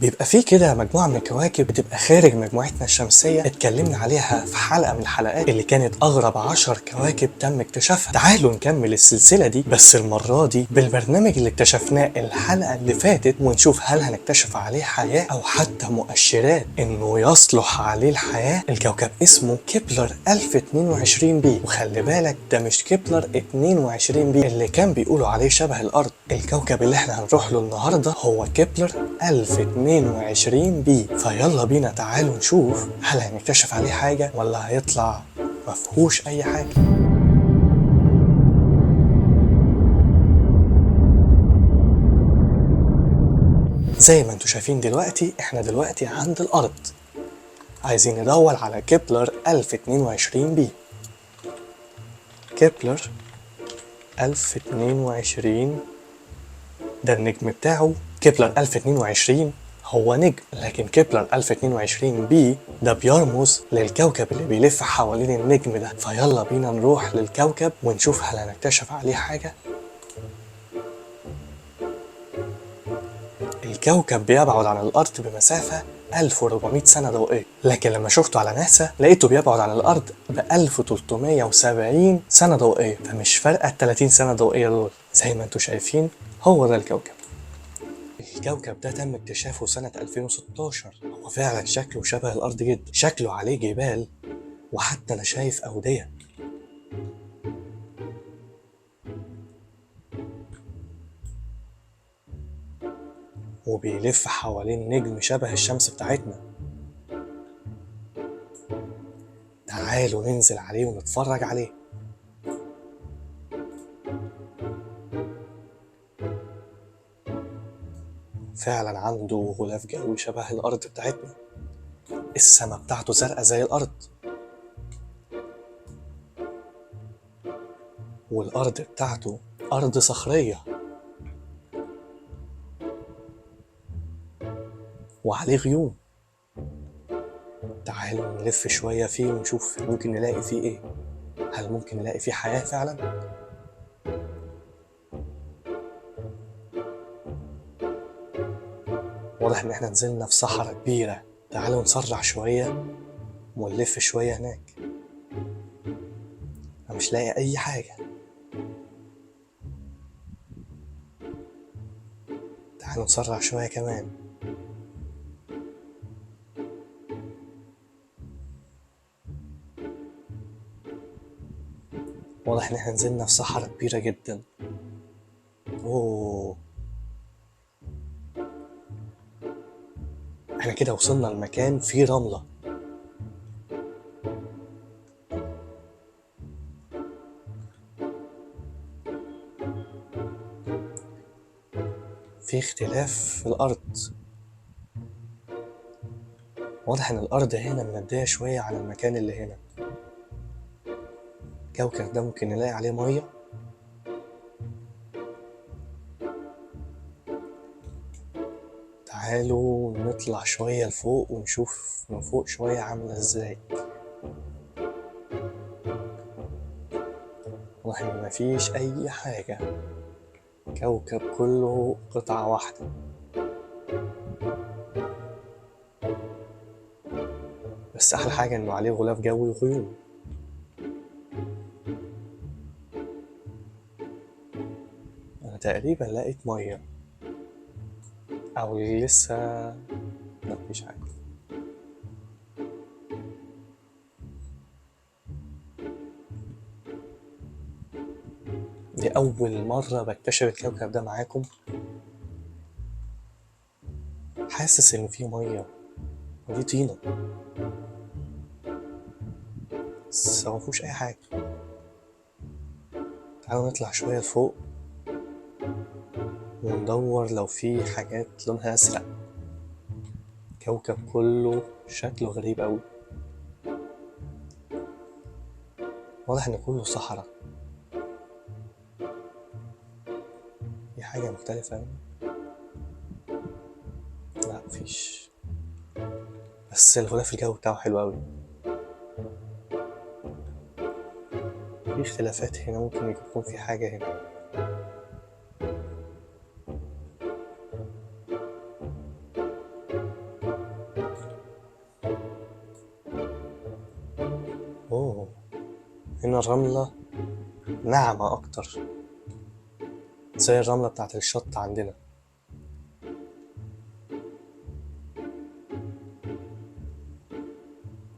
بيبقى فيه كده مجموعة من الكواكب بتبقى خارج مجموعتنا الشمسية، اتكلمنا عليها في حلقة من الحلقات اللي كانت أغرب 10 كواكب تم اكتشافها. تعالوا نكمل السلسلة دي بس المرة دي بالبرنامج اللي اكتشفناه الحلقة اللي فاتت، ونشوف هل هنكتشف عليه حياة أو حتى مؤشرات إنه يصلح عليه الحياة. الكوكب اسمه كيبلر 1022 b، وخلي بالك ده مش كيبلر 22 b اللي كان بيقولوا عليه شبه الأرض. الكوكب اللي احنا هنروح له النهاردة هو كيبلر 1022 b. فيلا بينا تعالوا نشوف هل هنكتشف عليه حاجة ولا هيطلع مفهوش أي حاجة. زي ما انتوا شايفين دلوقتي احنا دلوقتي عند الأرض، عايزين ندور على كيبلر 1022 b. كيبلر 1022 ده النجم بتاعه. كيبلر 1022 هو نجم، لكن كيبلر 1022 b ده بيرمز للكوكب اللي بيلف حوالين النجم ده. فيلا بينا نروح للكوكب ونشوف هل هنكتشف عليه حاجة. الكوكب بيبعد عن الأرض بمسافة 1400 سنة ضوئية، لكن لما شفته على ناسا لقيته بيبعد عن الأرض ب 1370 سنة ضوئية، فمش فارقة 30 سنة ضوئية دول. زي ما انتوا شايفين هو ده الكوكب. الكوكب ده تم اكتشافه سنة 2016. هو فعلا شكله شبه الأرض جدا، شكله عليه جبال وحتى أنا شايف أودية. وبيلف حوالين نجم شبه الشمس بتاعتنا. تعالوا ننزل عليه ونتفرج عليه. فعلا عنده غلاف جوي شبه الأرض بتاعتنا، السما بتاعته زرقاء زي الأرض، والأرض بتاعته أرض صخرية وعليه غيوم. تعالوا نلف شوية فيه ونشوف ممكن نلاقي فيه إيه. هل ممكن نلاقي فيه حياة فعلا؟ واضح إن إحنا نزلنا في صحراء كبيرة. تعالوا نسرع شوية ونلف شوية هناك. أنا مش لاقي أي حاجة. تعالوا نسرع شوية كمان. واضح إن إحنا نزلنا في صحراء كبيرة جدا. أوه، إحنا كده وصلنا لمكان فيه رملة. في اختلاف في الأرض. واضح إن الأرض هنا مندية شوية عن المكان اللي هنا. الكوكب ده ممكن نلاقي عليه مية. تعالوا نطلع شوية لفوق ونشوف من فوق شوية عاملة ازاي. واضح ان مفيش اي حاجة، كوكب كله قطعة واحدة. بس احلى حاجة انه عليه غلاف جوي وغيوم. انا تقريبا لقيت مية او لسه لا مفيش حاجة. دي أول مرة بكتشف الكوكب ده معاكم. حاسس إن فيه مية ودي طينة، بس هو مفيهوش أي حاجة. تعالوا نطلع شوية لفوق وندور لو في حاجات لونها أزرق. كوكب كله شكله غريب أوي، واضح إن كله صحراء. في حاجة مختلفة؟ لا مفيش، بس الغلاف الجوي بتاعه حلو أوي. في اختلافات هنا، ممكن يكون في حاجة هنا. هنا الرملة ناعمة أكتر، زي الرملة بتاعت الشط عندنا.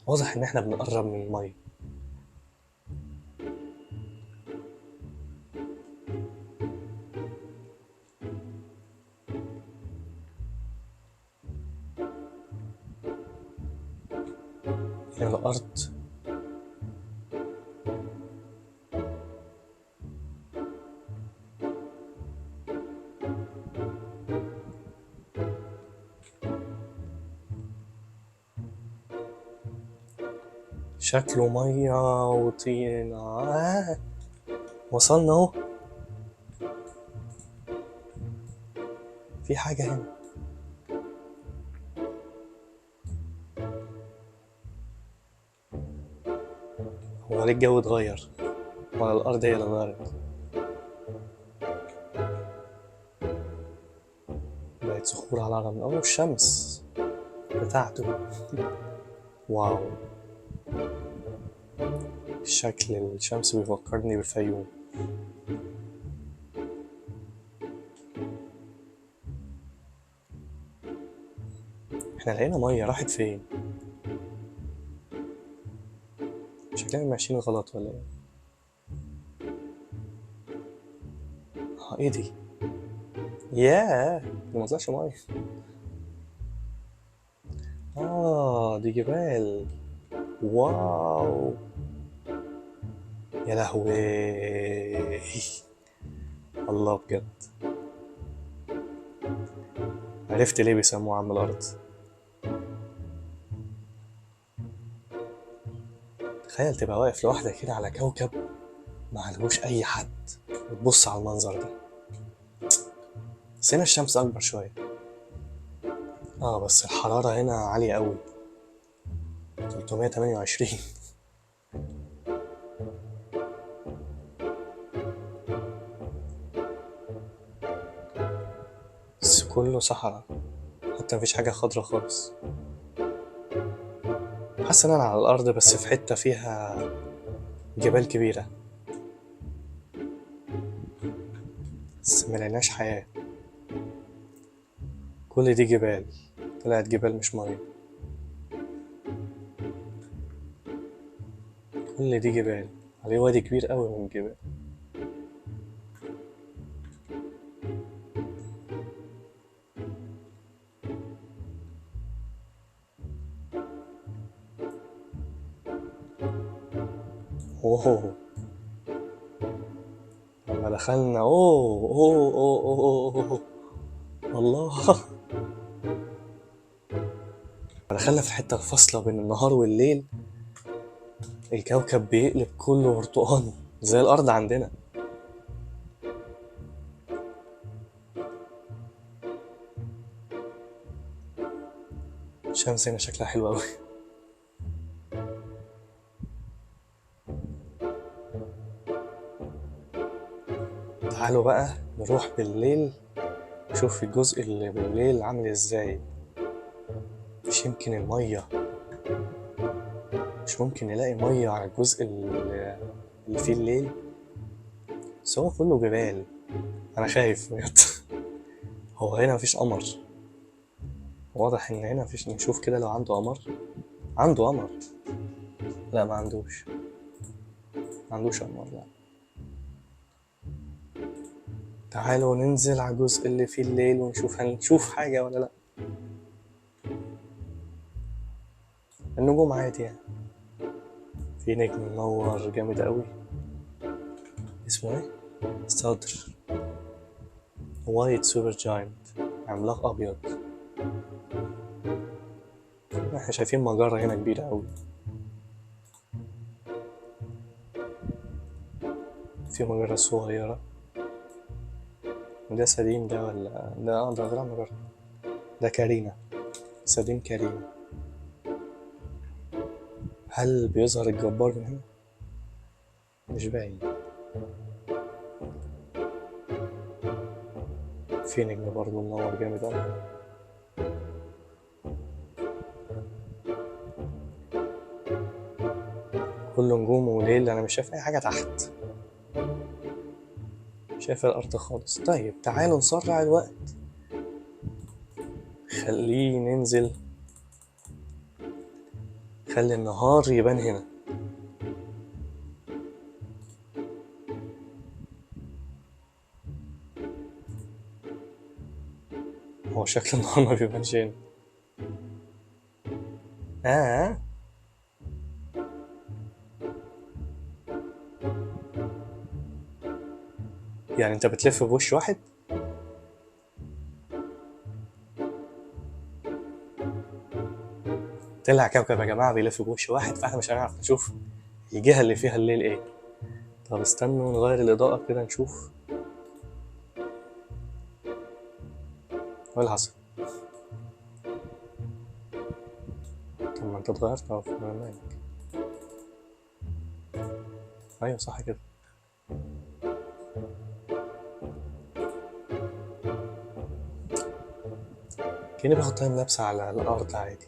واضح إن إحنا بنقرب من المية. هنا الأرض شكله مية وطينة. وصلنا اهو. في حاجة هنا. هو ليه الجو اتغير ولا الأرض هي اللي اتغيرت؟ بقت صخور على الرمل. أوه الشمس بتاعته. واو، شكل الشمس بيفكرني بالفيوم. احنا لقينا مية، راحت فين؟ شكلنا ماشيين غلط ولا ايه؟ ايه دي؟ ياه، دي ما طلعش مية. دي جبال. واو، يا لهوي، الله بجد. عرفت ليه بيسموه عم الأرض. تخيل تبقى واقف لوحدك كده على كوكب ما عليهوش أي حد وتبص على المنظر ده. بس هنا الشمس أكبر شوية. بس الحرارة هنا عالية أوي، 328. بس كله صحراء، حتى مفيش حاجة خضرا خالص. حاسس إن أنا على الأرض بس في حتة فيها جبال كبيرة، بس ملقناش حياة. كل دي جبال، طلعت جبال مش مية. كل دي جبال، عليه وادي كبير قوي من الجبال. اوه لما دخلنا، اوه اوه اوه اوه اوه، الله، دخلنا في الحتة الفاصلة بين النهار والليل. الكوكب بيقلب كله برتقاني زي الأرض عندنا. الشمس هنا شكلها حلو أوي. تعالوا بقى نروح بالليل نشوف الجزء اللي بالليل عامل ازاي. مش يمكن المية، مش ممكن نلاقي مية على الجزء اللي فيه الليل؟ بس هو كله جبال، أنا خايف بجد. هو هنا مفيش قمر، واضح إن هنا مفيش. نشوف كده لو عنده قمر. عنده قمر؟ لا ما عندوش، ما عندوش قمر. لا تعالوا ننزل على الجزء اللي فيه الليل ونشوف هنشوف حاجة ولا لا. النجوم عادي يعني. في نجم منور جامد قوي، اسمه ايه؟ صدر white supergiant، عملاق ابيض. احنا شايفين مجرة هنا كبيرة قوي. في مجرة صغيرة. ده سديم ده ولا ده؟ ده غير مجرة، ده كارينا، سديم كارينا. هل بيظهر الجبار من هنا؟ مش باين. في نجم برضه منور جامد أوي. كله نجوم وليل، انا مش شايف اي حاجة تحت، مش شايف الارض خالص. طيب تعالوا نسرع الوقت، خليه ننزل، خلي النهار يبان هنا. هو شكل النهار ما بيبانش هنا. يعني انت بتلف بوش واحد؟ طلع كوكب يا جماعة بيلف بوش واحد، فاحنا مش هنعرف نشوف الجهة اللي فيها الليل ايه. طب استنوا نغير الإضاءة كده نشوف ايه اللي حصل. طب ما انت اتغيرت اهو في مالك. ايوه صح كده. كأني باخد time lapse على الأرض عادي.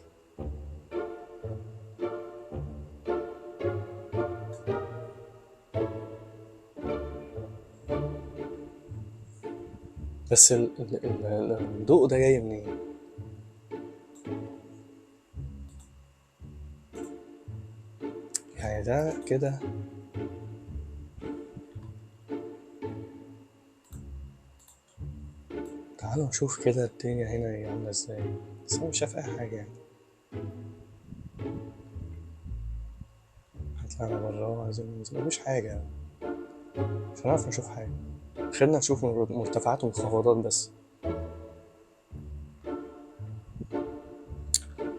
بس الضوء ده جاي منين؟ يعني ده كده تعالوا نشوف كده الدنيا هنا هي عاملة ازاي. بس انا مش شايف اي حاجة يعني. هطلعنا برا، عايزين ننزل، مفيش حاجة، مش هنعرف نشوف حاجة. خلينا نشوف مرتفعات ومنخفضات بس،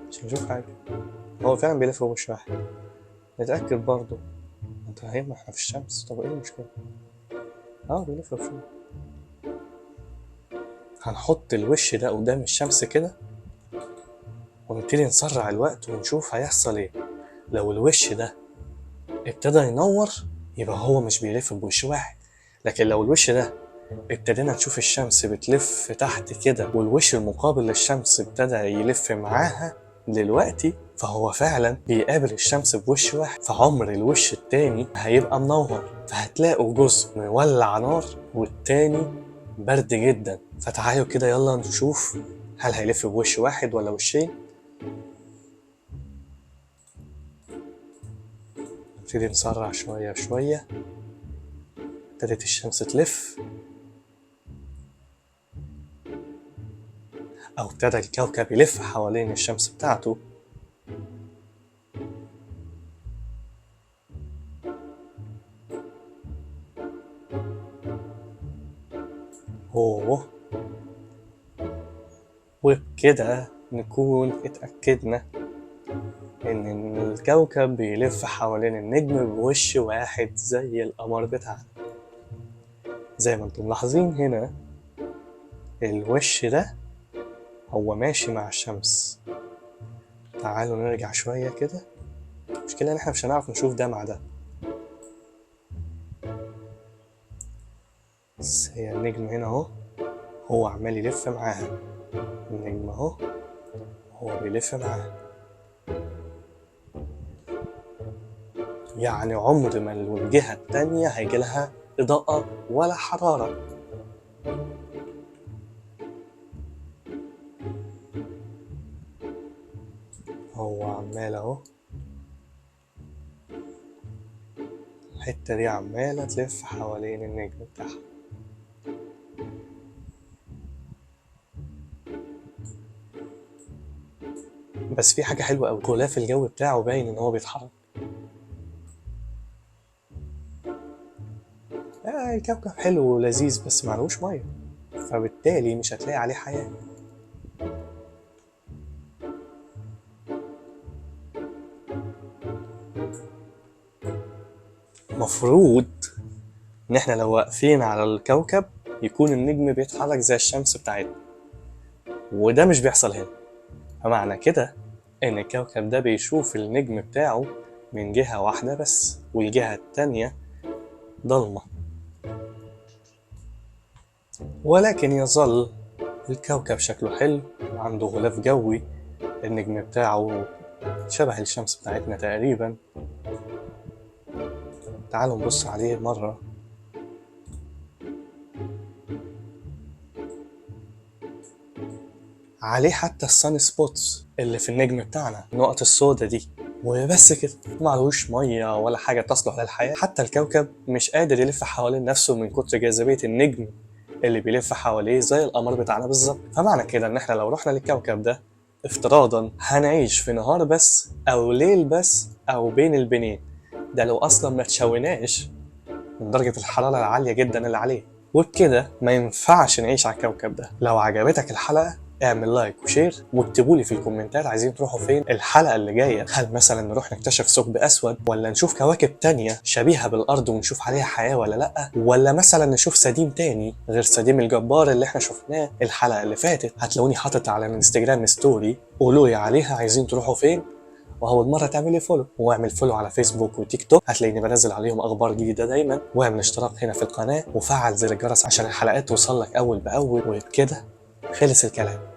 مش هنشوف حاجة. هو فعلا بيلف وش واحد، نتأكد برضو. انت هي ما احنا في الشمس، طب ايه المشكلة؟ بيلف وش واحد. هنحط الوش ده قدام الشمس كده ونبتدي نسرع الوقت ونشوف هيحصل ايه. لو الوش ده ابتدى ينور يبقى هو مش بيلف بوش واحد، لكن لو الوش ده ابتدينا نشوف الشمس بتلف تحت كده والوش المقابل للشمس ابتدى يلف معاها دلوقتي، فهو فعلا بيقابل الشمس بوش واحد، فعمر الوش التاني هيبقى منور، فهتلاقوا جزء مولع نار والتاني برد جدا. فتعالوا كده يلا نشوف هل هيلف بوش واحد ولا وشين. نبتدي نسرع شوية شوية. ابتدت الشمس تلف، أو ابتدى الكوكب يلف حوالين الشمس بتاعته. أوه، وبكده نكون اتأكدنا إن الكوكب بيلف حوالين النجم بوش واحد زي القمر بتاعنا. زي ما انتم ملاحظين هنا الوش ده هو ماشي مع الشمس. تعالوا نرجع شوية كده. المشكلة إن احنا مش هنعرف نشوف ده مع ده، بس هي النجم هنا اهو، هو عمال يلف معاها. النجم اهو هو بيلف معاها. يعني عمر ما الجهة التانية هيجي لها إضاءة ولا حرارة. هو عمال اهو، الحتة دي عمالة تلف حوالين النجم بتاعها. بس في حاجة حلوة أوي، غلاف الجو بتاعه باين إن هو بيتحرك. الكوكب حلو ولذيذ بس معلوش مية، فبالتالي مش هتلاقي عليه حياة. مفروض إن إحنا لو واقفين على الكوكب يكون النجم بيتحرك زي الشمس بتاعتنا، وده مش بيحصل هنا. فمعنى كده إن الكوكب ده بيشوف النجم بتاعه من جهة واحدة بس، والجهة التانية ضلمة. ولكن يظل الكوكب شكله حلو وعنده غلاف جوي، النجم بتاعه شبه الشمس بتاعتنا تقريبا. تعالوا نبص عليه مرة. عليه حتى ال sun spots اللي في النجم بتاعنا، النقط السوداء دي. وبس كده، معلوش مية ولا حاجة تصلح للحياة. حتى الكوكب مش قادر يلف حوالين نفسه من كتر جاذبية النجم اللي بيلف حواليه زي القمر بتاعنا بالظبط. فمعنى كده ان احنا لو رحنا للكوكب ده افتراضا هنعيش في نهار بس او ليل بس او بين البنين، ده لو اصلا ما تشويناش من درجة الحرارة العالية جدا اللي عليه. وبكده ما ينفعش نعيش على الكوكب ده. لو عجبتك الحلقة اعمل like و share، واكتبوا لي في الكومنتات عايزين تروحوا فين الحلقة اللي جاية. هل مثلا نروح نكتشف ثقب اسود، ولا نشوف كواكب تانية شبيهة بالارض ونشوف عليها حياة ولا لا، ولا مثلا نشوف سديم تاني غير سديم الجبار اللي احنا شفناه الحلقة اللي فاتت. هتلاقوني حاطط على الانستجرام story قولوا لي عليها عايزين تروحوا فين. وأول مرة تعملي follow، واعمل follow على فيسبوك وتيك توك، هتلاقيني بنزل عليهم أخبار جديدة دايما. واعمل اشتراك هنا في القناة وفعل زر الجرس عشان الحلقات توصل لك أول بأول. وبكده خلص الكلام.